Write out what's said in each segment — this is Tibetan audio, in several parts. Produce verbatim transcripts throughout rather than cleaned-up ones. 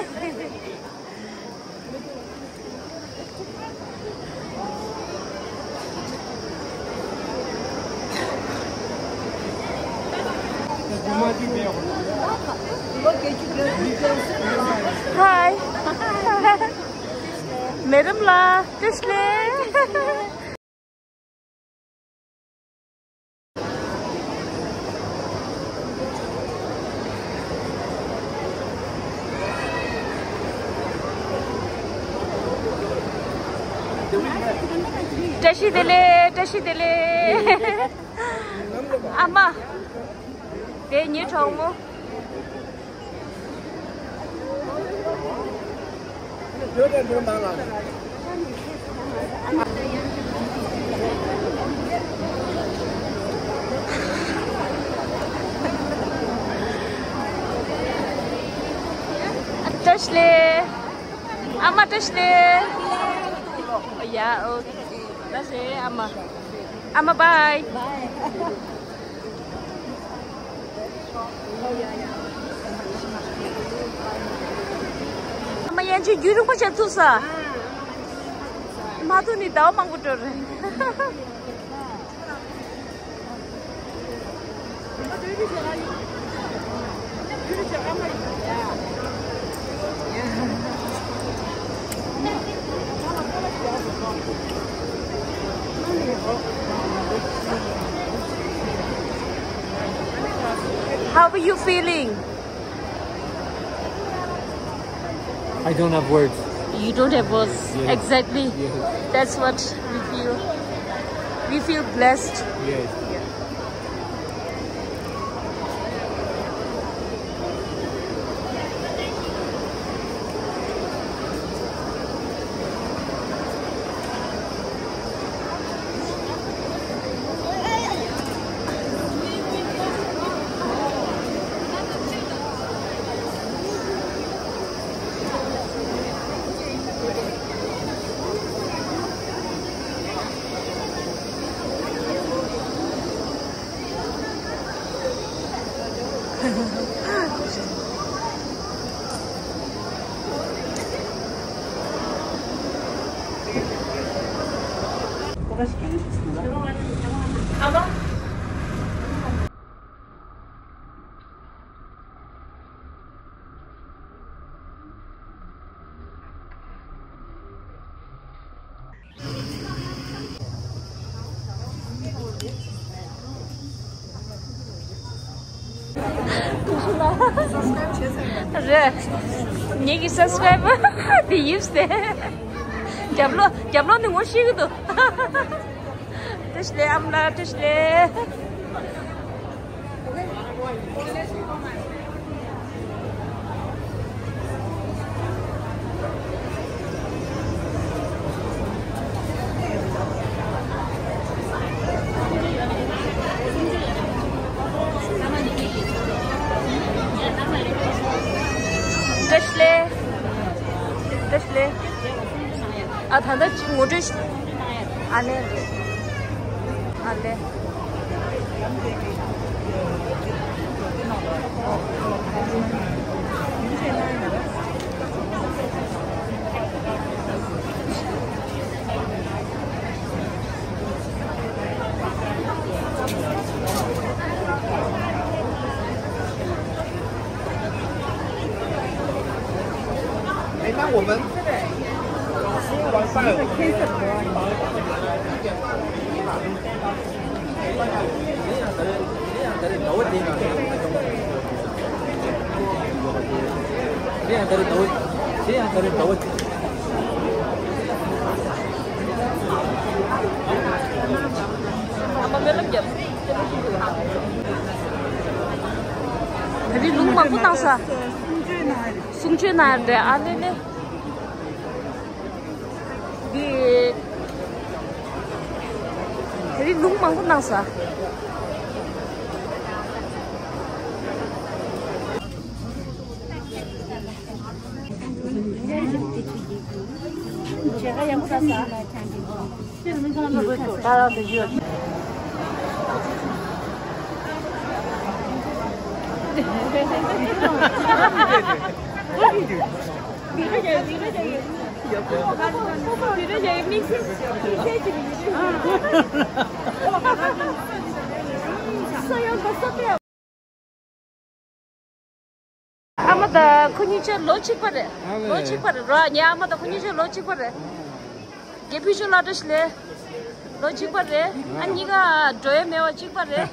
Hi. Hi. Madam ལགས། བཀྲ་ཤིས་བདེ་ལེགས། བཀྲ་ཤིས་བདེ་ལེགས། བཀྲ་ཤིས་བདེ་ལེགས། ཨ་མ། དེ་ངའི་གྲོགས་མོ། བཀྲ་ཤིས་བདེ་ལེགས། ཨ་མ་བཀྲ་ཤིས་བདེ་ལེགས། ཡ། ཨོ་ཁེ། བཀྲ་ཤིས་བདེ་ལེགས། ཨ་མ། ཨ་མ་བྷའི། བྷའི། ཨ་མ་ཡན་ཆད་རྒྱུན་རིང་པོ་བྱས་ཐུག་ས། མ་ཐུག་ནི་ཟླ་བ་མང་པོ་འགྲོ་རེད། How are you feeling? I don't have words. You don't have words. Yes. Exactly. Yes. That's what we feel. We feel blessed. Yes. Yeah. རེད། ངེད་ཀྱི་སབ་སི་ཀྲའི་བར་དེ་ཡིན་ཟེར། རྒྱབ་ལོགས། རྒྱབ་ལོགས་ནས་ངོ་ཤེས་ཀྱི་འདུག་བཀྲ་ཤིས་བདེ་ལེགས་ཨ་མ་ལགས། བཀྲ་ཤིས་བདེ་ལེགས། བཀྲ་ཤིས་བདེ་ལེགས། བཀྲ་ཤིས་བདེ་ལེགས། ཨ། ད་ལྟ་ཅིག་ངོ་སྤྲོད་ཞིག་ཨ་ལེ། ཨ་ལེ། ད་རིང་ལུང་མང་པོ་བཏང་ས། གསུང་ཆོས་གནང་རེད། ཨ་ལེ་ལེ། འདི། དེ་རིང་ལུང་མང་པོ་གནང་ས། ཨ་མ་དང་ཁོ་གཉིས་ཆ་ལོ་གཅིག་པ་རེད། ཨ་ལེ། ལོ་གཅིག་པ་རེད་ར། ངའི་ཨ་མ་དང་ཁོ་གཉིས་ཆ་ལོ་གཅིག་པ་རེད། དགེ་ཕུན་ཆོས་ལགས་བཀྲ་ཤིས་བདེ་ལེགས། ལོ་གཅིག་པ་རེད། ཨ་གཉིས་ཀ་འགྲོ་ཡ་མེད་པ་གཅིག་པ་རེད།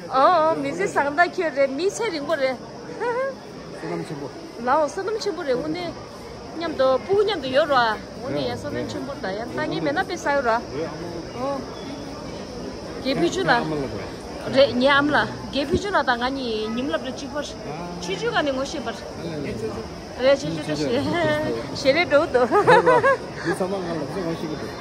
ཨོ་ཨོ། མི་ཚེ་བཟང་ད་ཁྱོད་རེད། མི་ཚེ་རིང་པོ་རེད། བསོད་ནམས་ཆེན་པོ། ལའོ། བསོད་ནམས་ཆེན་པོ་རེད། དངོས་གནས། མཉམ་དུ་སྤུ་གུ་མཉམ་དུ་ཡོད་ར། འོ་ནི་ཡ་བསོད་ནམས་ཆེན་པོ་ད་ཡང་ལྟ་ངན་མེད་ན་དཔེ་ས་ཡོད་ར། ཨོ། དགེ་ཕུན་ཆོས་ལགས། རེད། ངའི་ཨ་མ་ལགས། དགེ་ཕུན་ཆོས་ལགས་དང་ང་གཉིས་ཉིན་རླབས་ལ་གཅིག་པར། ཆེ་ཆུང་ག་ནས་ངོ་ཤེས་པར། རེད། ཆེ་ཆུང་བཀྲ་ཤིས། ཞལ་རས་འགྲོ་འདུག་འདི་ཚང་མ་ང་ལ་ཚོ་ངོ་ཤེས་ཀྱི་འདུག་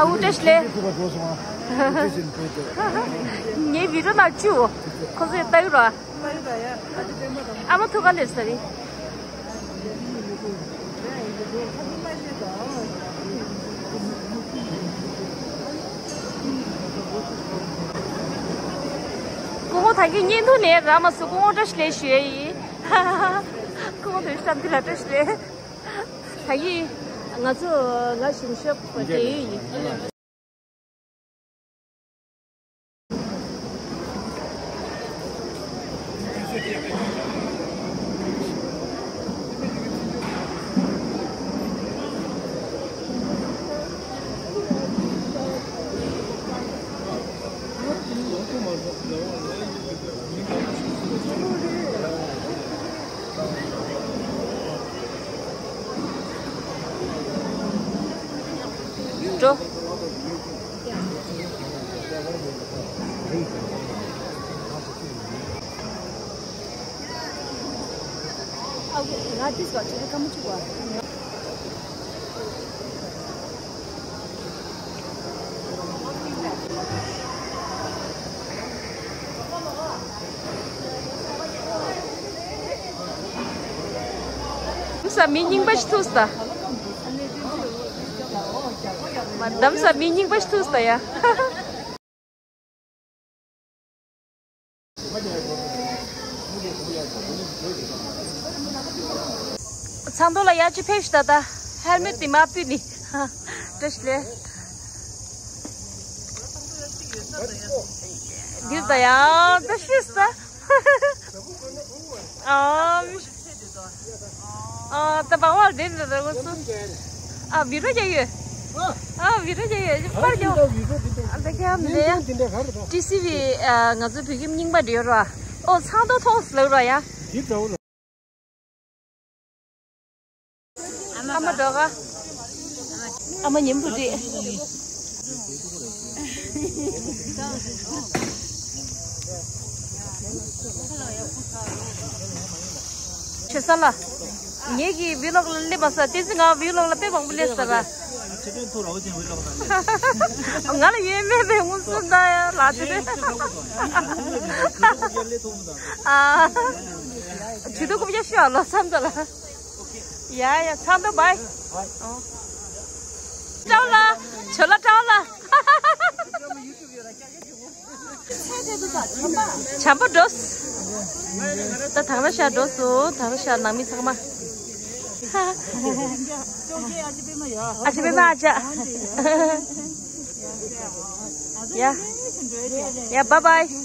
ཨ་ཁུ་བཀྲ་ཤིས་བདེ་ལེགས། ངའི་བི་ཌིའོ་ནང་བཅུག་ཁོ་ཚོས་ལྟ་གི་ར། ཨ་མ་ཐུག་ག་ལེར་ས་རེད། སྐུ་ངོ་ད་གིན་བརྙན་ཐུང་ནས་རག་མ་སོང་། སྐུ་ངོ་བཀྲ་ཤིས་བདེ་ལེགས་ཞུ་ཡ་ཡིན། སྐུ་ངོ་དོན་ཤམ་དེ་ལ་བཀྲ་ཤིས་བདེ་ལེགས། ད་གིན་ང་ཚོ་ང་ཞིང་ཤོག་པ་དེ་ཡིན། འགྲོ། ང་ཏིས་ག་ཆེ་ཁ་མ་ཆུ་བ། དམ་ས་མི་རྙིང་པ་ཞིག་ཐུག་ས། མ་དམ་ས་མི་རྙིང་པ་ཞིག་ཐུག་ས་ཡ། ཚང་ཐོག་ལ་ཡར་ཅིག་ཕེབས་ཤིག་ད་ལྟ་ཧེལ་མེད་དེ་མར་ཕུད་ནི། བཀྲ་ཤིས་བདེ་ལེགས། འདིར་ད་ཡང་བཀྲ་ཤིས་ད། ཨ། ཨ། ད་བག་བག་འདྲེན་འདྲ་རེད་ང་ཚོ། ཨ། བི་རོ་རྒྱག་ཡོད། ཨ། བི་རོ་རྒྱག་ཡོད། པར་རྒྱག་ཨ། ད་ཁྱམ་ནས་ཊི་སི་ཝི། ཨ། ང་ཚོ་བོད་ཁྱིམ་རྙིང་པ་འདྲ་ཡོད་ར། ཨོ། ཚང་ཐོག་ཐོག་ལབ་ར་ཡ། ཨ་མ་འགྲོ་ག་ཨ་མ་ཉིན་བུ་འདི། ཆེ་ས་ལ། ངེད་ཀྱི་བི་ལོག་ལ་སླེབས་མ་ས། བསྟན་འཛིན་ང་བི་ལོག་ལ་དཔེ་མང་པོ་སླེབས་ས་ར། ང་ལ་ཡོད་མེད་པའི་ངོ་སུ་འདྲ་ཡ་ལ་དེ་རེད། ཨ། ཇུས་གཏོགས་རྐུབ་བཀྱག་ཤོག་ལོ་མཚམས་ད་ལ། ཡ་ཡ་ཚང་ད་བའི། ཨོ། ཀྲའོ་ལ། ཇོ་ལ་ཀྲའོ་ལ། བྱམས་པ་འགྲོ། ད་དང་ར་ཤ་འགྲོ་སོང་། དང་ར་ཤ་ནང་མི་ཚང་མ། ཨ་ཅེ་པེ་མ་ཨ་ཅག་ཡ། ཡ། བཱའི་བཱའི།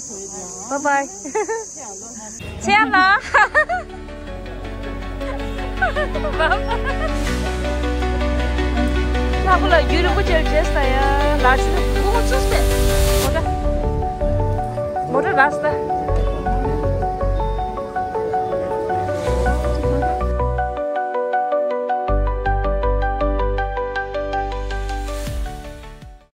བཱའི་བཱའི། ཚེ་ཡ་ལ། ལྷག་པ་ལ་རྒྱུན་རིང་པོ་བྱས་བྱས་ས་ཡ་ལ་ཆུ་ལ་ཁོ་ཚོ་སེ། Pasta.